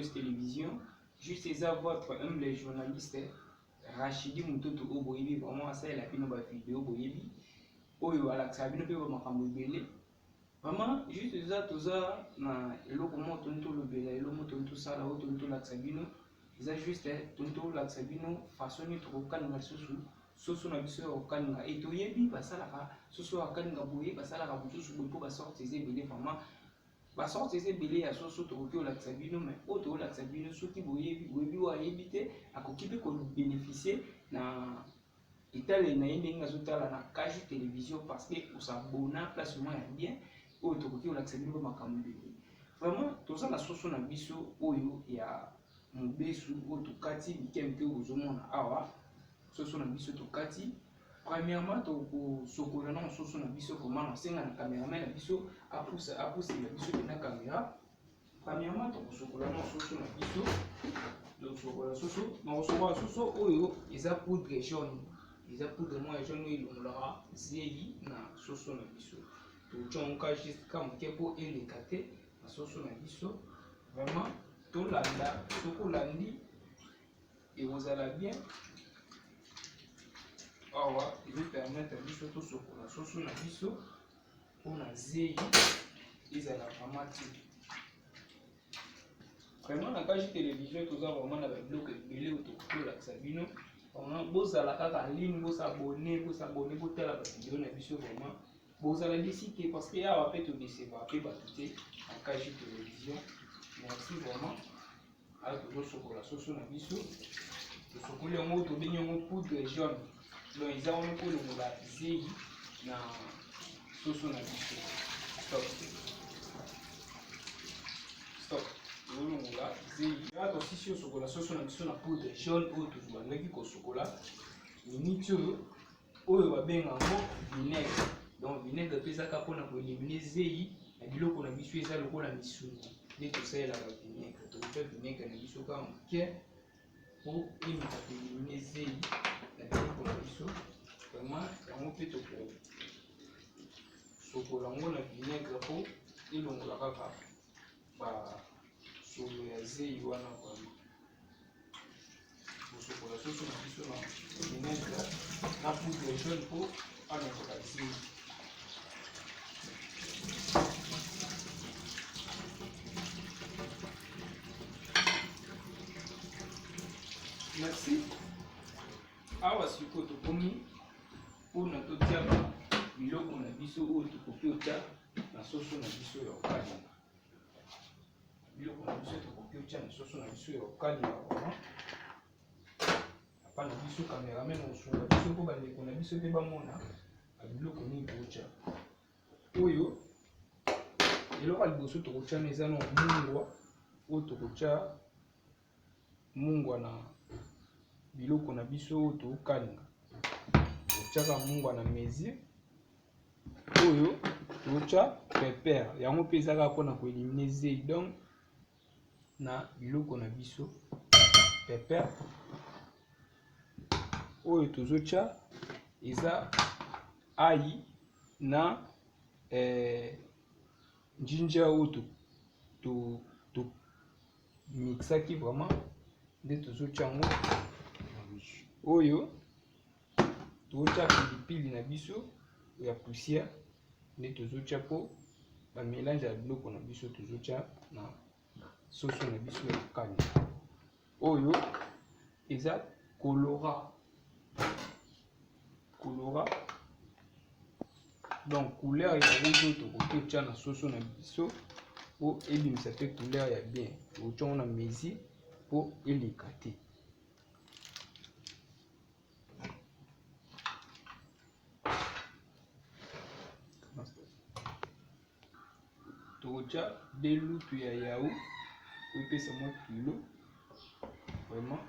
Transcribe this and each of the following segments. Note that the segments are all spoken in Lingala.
News Télévision. Juste eza votre humble journaliste Rachidi Mutoto oyo boyebi vraiment asalela bino ba video boyebi oyo alakisaka bino mpe ba makambo ebele. Vraiment juste eza toza na eloko moko toni tolobela eloko moko toni tosala oyo toni tolakisa bino eza juste toni tolakisa bino façon nini tokokalinga lisusu soso na biso ya kokalinga e toyebi basalaka soso ya kokalinga boye basalaka mosusu boye mpo basorte eza ebele vraiment basorte eza ebele ya soso tokoki kolakisa bino mais oyo tokolakisa bino soki boyebi boyebi oyo ayebi te akoki mpe kobeneficie na etaleli na ye ndenge azotala na Kaji Television parce que osabona place moko ya bien oyo tokoki kolakisa bino makambo ebele. Vraiment toza na soso na biso oyo ya mobesu oyo tokati mike mike oyo bozomona awa soso na biso tokati premièrement tokosokola na soso na biso vraiment nasenga na cameraman na biso apusa apusela biso mpe na camera Premièrement, tokosokola na soso na biso. Tokosokola soso, na kosokola soso oyo eza poudre jaune. Eza poudre moko ya jaune oyo elongolaka zeyi na soso na biso. Totya yango ka juste ka moke mpo eleka te na soso na biso. Vraiment, tolanda soki olandi ekozala bien. Awa ezo permettre biso tosokola soso na biso. Pona zeyi ezala vraiment te. Vraiment na Kaji Television toza vraiment na ba biloko ebele oyo tokoki kolakisa bino. Vraiment bozala kaka en ligne, bo s'abonner, bo s'abonner, botala ba video na biso vraiment. Bozala desi te parce que awa pe to decevoir pe bato te na Kaji Television. Merci vraiment. Awa tozosokola soso na biso, tosokoli yango, tobengi yango poudre jaune. Donc eza wana mpo elongola zeyi na soso na biso. Stop, stop, tozolongola zeyi. Awa tosisi osokola soso na biso na poudre jaune oyo tobandaki kosokola miniti oyo oyo babenga yango vinaigre. Donc vinaigre mpe ezaka mpona koelimine zeyi na biloko na biso, eza lokola misuni nde tosalelaka vinaigre. Tokotya vinaigre na biso kaka moke mpo emeka koelimine zeyi na biloko na biso. Vraiment yango mpe tokosokola yango na vinaigre mpo elongola kaka basolo ya zeyi wana vraiment. Kosokola soso na biso na vinaigre na poudre jaune mpo alongola zeyi. Merci. Awa sikoyo tokomi mpona totia biloko na biso oyo tokoki otya na soso na biso ya kokalinga. Biloko na biso tokoki otya na soso na biso ya kokalinga vraiment. Papa na biso cameraman osunga biso mpo bandeko na biso mpe bamona biloko nini tokotya. Oyo eloko ya liboso tokotya na eza na mungwa oyo tokotya mungwa na biloko na biso oyo tokalinga. Totyaka mungwa na mesure oyo totya pepper yango mpe eza kaka mpona koelimine zeyi donc na biloko na biso pepper oyo tozotya eza ayi na eh, ginger oyo to, to, to mixaki vraiment nde tozotya yango oyo tozotya pilipili na biso ya poussière nde tozotya mpo bamelange ya biloko na biso tozotya na soso na biso ya kani oyo eza colora colora donc couleur ya rouge oyo tokoki otya na soso na biso mpo ebimisa mpe couleur ya bien otya yango na mesure mpo eleka te. Tokotya de lutu ya yaourt epesa mwa kilo vraiment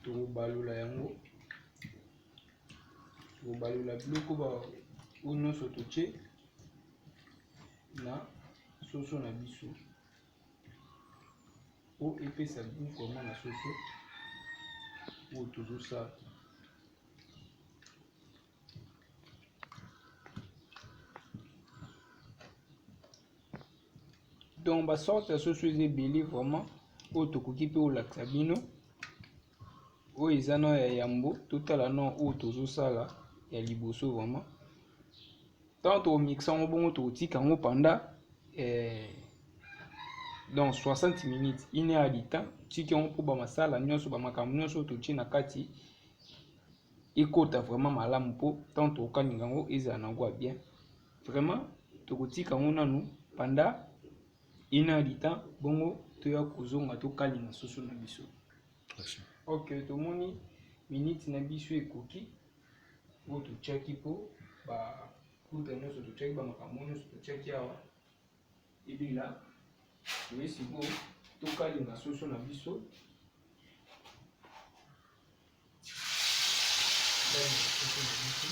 tokobalola yango tokobalola biloko oyo nyonso totye na soso na biso po epesa gout vraiment na soso oyo tozosala. Donc ba sorte ya soso eza ebele vraiment oyo tokoki mpe kolakisa bino. Oyo eza na ya yambo, totala na oyo tozosala ya liboso vraiment. Ntango tokomixa yango bongo, tokotika yango pendant donc 60 minutes, une heure du temps. Tiki yango mpo bamasala nyonso, bamakambo nyonso oyo totie na kati ekota vraiment malamu, mpo ntango tokokalinga yango ezala nango ya bien vraiment. Tokotika yango nanu pendant une heure du temps, bongo toya kozonga tokalinga soso na biso. Ok, tomoni minute na biso ekoki oyo totiaki, mpo bapoudre nyonso totiaki, bamakambo nyonso totiaki awa ebela. Toye sikoyo tokalinga soso na biso. Tokalinga soso na biso.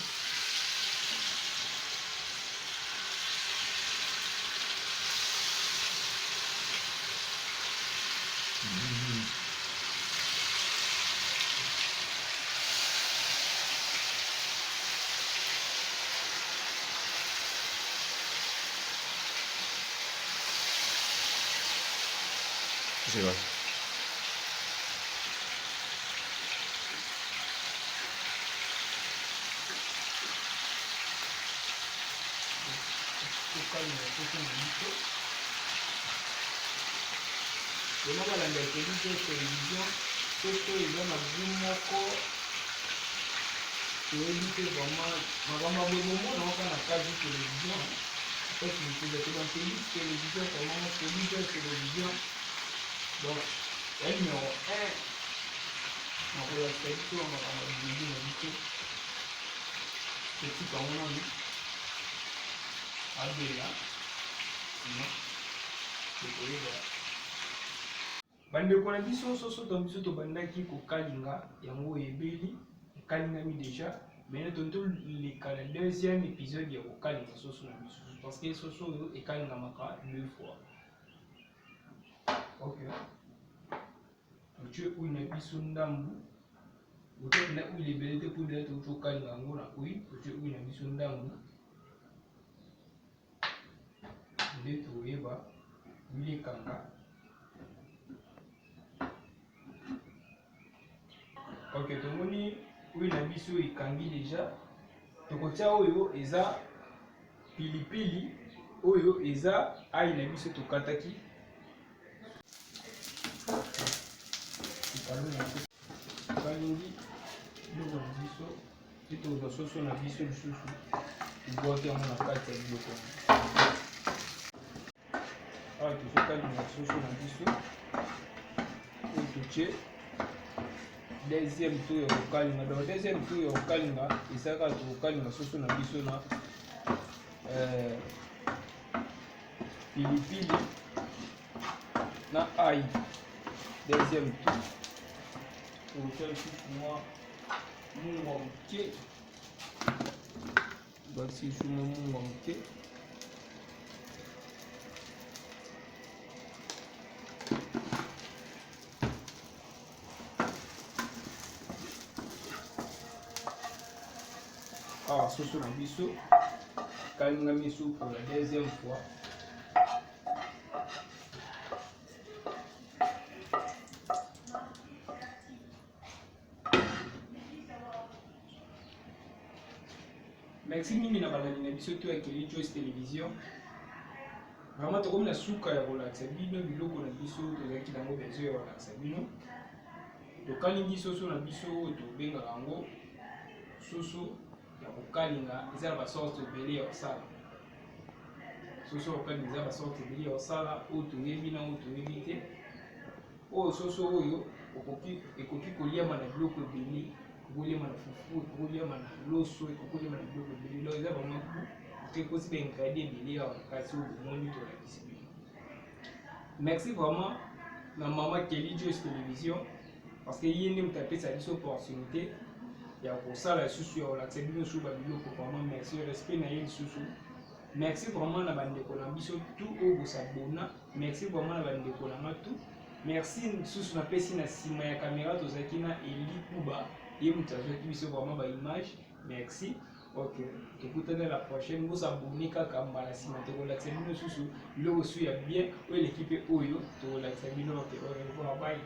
C'est vrai. Tokalinga soso na biso vraiment. Balanda Kelly Télévision. Soso eza na goût moko toyebi te vraiment. Makambo ya boye bomona kaka na Kazi Télévision, kasi mosusu te. Donc Kelly Télévision, vraiment Kelly Télévision, donc ya numéro 1 na kolakisa biso makambo ya bilongi na biso. Totika yango nanu abela, nsima tokoyeba. Bandeko na biso, soso to biso tobandaki kokalinga yango ebeli, ekalingami déjà. Maintenant toleka na deuxième épisode ya kokalinga soso na biso, parce que soso oyo ekalingamaka deux fois. Ok, totie huile na biso ndambu. Otie na huile ebele te, mpo deja touti kokalinga yango na huile. Totie huile na biso ndambu nde toyeba huile ekanga. Ok, tomoni huile na biso ekangi déjà. Tokotia oyo eza pilipili, oyo eza ail na biso tokataki. Balingi biloko na biso te, tozwa soso na biso lisusu, tobwaki yango na kati ya biloko awa. Tozokalinga soso na biso oyo totie deuxième tour ya kokalinga. Donc deuxième tour ya kokalinga eza kaka tokokalinga soso na biso na pilipili na ail. Deuxième tour, tokotia lisusu mwa mungwa moke, bakisi lisusu mwa mungwa moke. Awa soso na biso kalingami su pour la deuxième fois. Merci mingi na balandi na biso to ya Kelly Joyce Télévision. Vraiment tokomi na suka ya kolakisa bino biloko na biso tozalaki nango besoin ya kolakisa bino. Tokalingi soso na biso oyo tobengaka yango soso ya kokalinga. Eza na basorte ebele ya kosala soso ya kokalinga, eza basorte ebele ya kosala, oyo toyebi na oyo toyebi te. Oyo soso oyo okoki, ekoki koliama na biloko ebele, ekoki koliama na fufu, ekoki koliama na loso, ekoki koliama na biloko ebele. Donc eza vraiment goût, ekosi baingrédient ebele awa na kati oyo bomoni tolakisi bino. Merci vraiment na mama Kelly Joyce Télévision, parce que ye nde moto apesa biso opportunité ya kosala lisusu, ya kolakisa bino lisusu babiloko. Vraiment merci, respect na ye lisusu. Merci vraiment na bandeko na biso tout oyo bosabona. Merci vraiment na bandeko na nga tout. Merci lisusu napesi na nsima ya caméra, tozalaki na Eli Kuba, ye moto azwaki biso vraiment baimage. Merci. Ok, tokutani la prochaine. Bosabone kaka, mbala nsima tokolakisa bino susu biloko su ya bien oyo eleki mpe oyo tokolakisa bino. Ok, au revoir, bye.